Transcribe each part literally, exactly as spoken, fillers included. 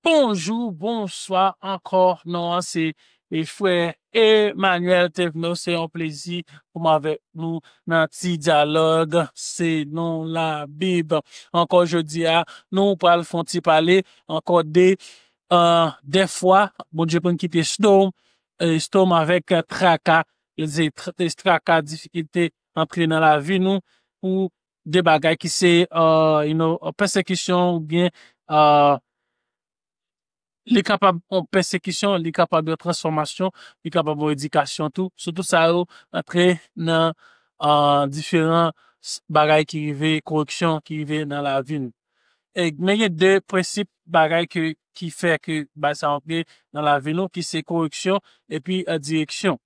Bonjou, bonswa ankò. Non an se e frè Emmanuel Tevno. Se yon plezi pou m avèk nou nan ti dyalòg selon Labib. Ankò jodi a, nou pral fè yon ti pale ankò de, euh, dèfwa Bondye konn kite storm, euh, storm avèk, euh, traka, se tra- traka, difikilte antre nan lavi nou pou de bagay ki se, euh, you know, pèsekisyon oubyen, euh, li kapab yon pèsekisyon, li kapab yon transfòmasyon, li kapab yon edikasyon tou. So tout sa yo antre nan, euh, diferan s- bagay ki rive, koreksyon ki rive nan lavi nou. E men gen de prensip bagay ke, ki fè ke bagay sa antre nan lavi nou, ki se koreksyon epi, euh, direksyon.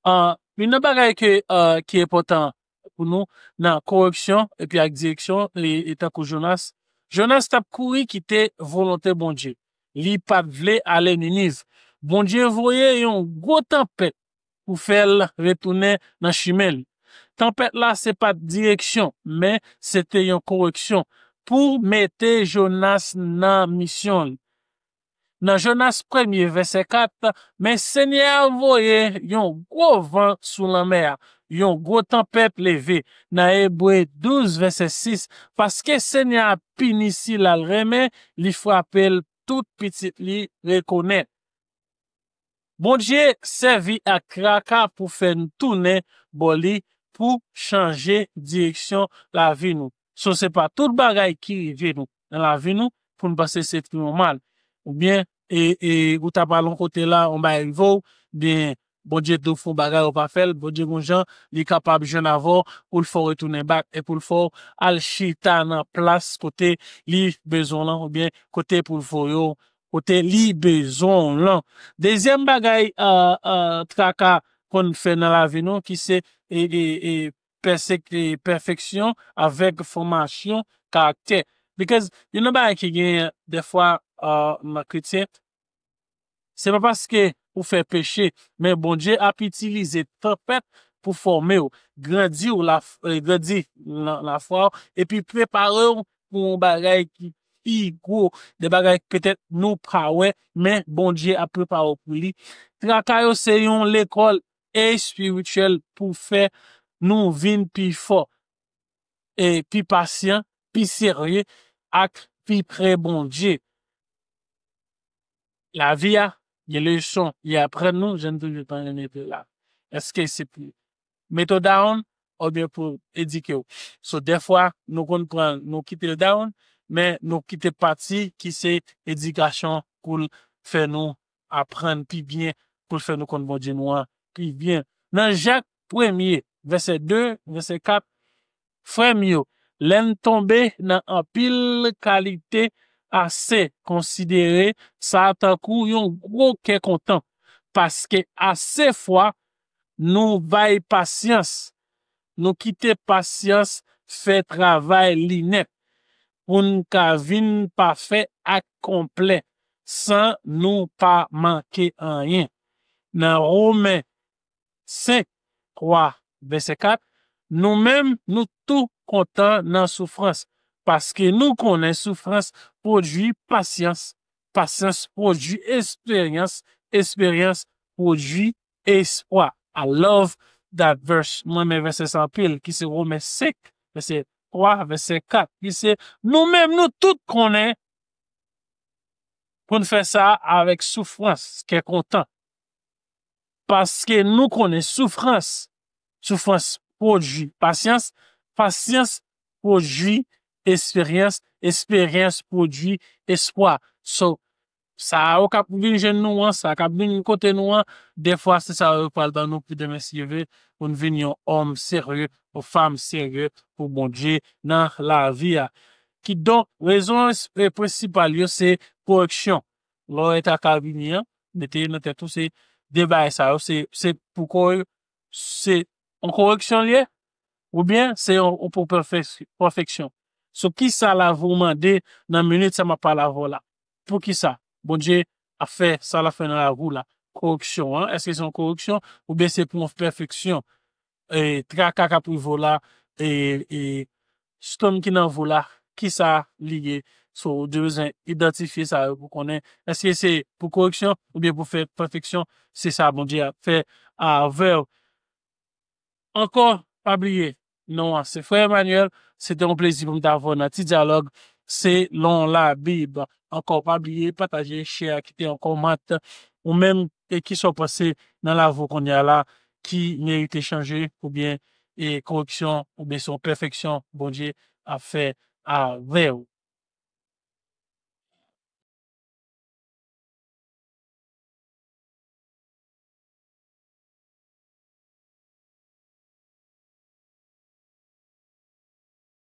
Euh, youn nan bagay ke, euh, ki enpòtan pou nou nan koreksyon epi ak direksyon, li, li tankou Jonas. Jonas t ap kouri kite volonte Bondye. Li pa t vle ale Niniv. Bondye voye yon gwo tanpèt pou fè l retounen nan chimen l. Tanpèt la se pa t direksyon, men se te yon koreksyon pou mete Jonas nan misyon l. Nan Jonas premye, vèsè kat, men Senyè a voye yon gwo van sou lanmè a, yon gwo tanpèt leve. Nan Ebre douz, vèsè sis, paske Senyè a pini sila l renmen, li frape l, tout pitit li rekonèt. Bondye sèvi ak traka pou fè n tounen bò li, pou chanje direksyon lavi nou. So, se pa tout bagay ki rive nou nan lavi nou pou n panse se tou yon mal. Oubyen, e, e, ou ta pral yon kote la, yon bagay rive w, byen, Bondye di w fè yon bagay ou pa fè l, Bondye gon jan, li kapab jwenn avè w pou l fè w retounen back e pou l fè w al chita nan plas kote li bezwen w lan, oubyen kote pou l voye w, kote li bezwen w lan. Dezyèm bagay, euh, euh, traka konn fè nan lavi nou, ki se, e, e, e, pèse- e, pèfeksyon avèk fòmasyon karaktè. Because youn nan bagay ki genyen dèfwa, euh, nan kretyen, se pa paske ou fè peche, men Bondye ap itilize tanpèt pou fòme w, grandi w, la, e, grandi nan lafwa w, epi prepare w pou yon bagay ki pi gwo, de bagay petèt nou pa wè, men Bondye ap prepare w pou li. Traka yo se yon lekòl espirityèl pou fè nou vin pi fò, e pi pasyan, pi serye, ak pi pre Bondye. Lavi a, gen leson li aprann nou, jan n toujou tann rete la. Èske se pou mete w down oubyen pou edike w? So, dèfwa, nou konn pran, nou kite l down, men nou kite pati ki se edikasyon pou l fè nou aprann pi byen, pou l fè nou konn Bondye nou an pi byen. Nan Jak premye, vèsè de, vèsè kat, frè m yo, lè n tonbe nan anpil kalite ase, konsidere sa tankou yon gwo kè kontan, paske ase fwa nou bay pasyans, nou kite pasyans fè travay li nèt, pou n ka vin pafè ak konplè, san nou pa manke anyen. Nan Women senk, twa, vèsè kat, nou menm, nou tou kontan nan soufrans, paske nou konnen soufrans pwodui pasyans, pasyans pwodui esperyans, esperyans pwodui espwa. I love that verse. Mwen renmen vèsè sa anpil, ki se Women senk, vèsè twa, vèsè kat, ki se, nou menm, nou tout konnen pou n fè sa avèk soufrans, kè kontan. Paske nou konnen soufrans, soufrans pwodui pasyans, pasyans pwodui esperyans, esperyans pwodui espwa. So, sa yo k ap vin jwenn nou an, sa k ap vin kote nou an, dèfwa se sa yo pral ban nou pou demen si Dye vle, pou n vin yon òm serye, yon fanm serye pou Bondye nan lavi a. Kidonk, rezon es- e prensipal yo se koreksyon. Lè w wè traka vini an, mete nan tèt ou se de bagay sa yo, se, se pou kore- se yon koreksyon li ye, oubyen se yon, yon pou pèfèk- pèfeksyon. So, kisa lavi w mande nan minit sa m ap pale avè w la? Poukisa Bondye ap fè sa l ap fè nan lavi w la? Koreksyon an, èske se yon koreksyon oubyen se pou yon pèfeksyon? E traka k ap rive w la, e, e storm ki nan vi w la, kisa li ye? So, ou dwe bezwen idantifye sa yo pou konnen èske se pou koreksyon oubyen pou fè pèfeksyon. Se sa Bondye ap fè avè w. Ankò, pa bliye, non an se Frè Emmanuel. Se te yon plezi pou m ta avè w nan ti dyalòg selon Labib. Ankò, pa bliye, pataje, share, kite yon kòmant. Ou menm, e kisa w panse nan lavi w kounye a la ki merite chanje oubyen e koreksyon oubyen se yon pèfeksyon Bondye ap fè avè w.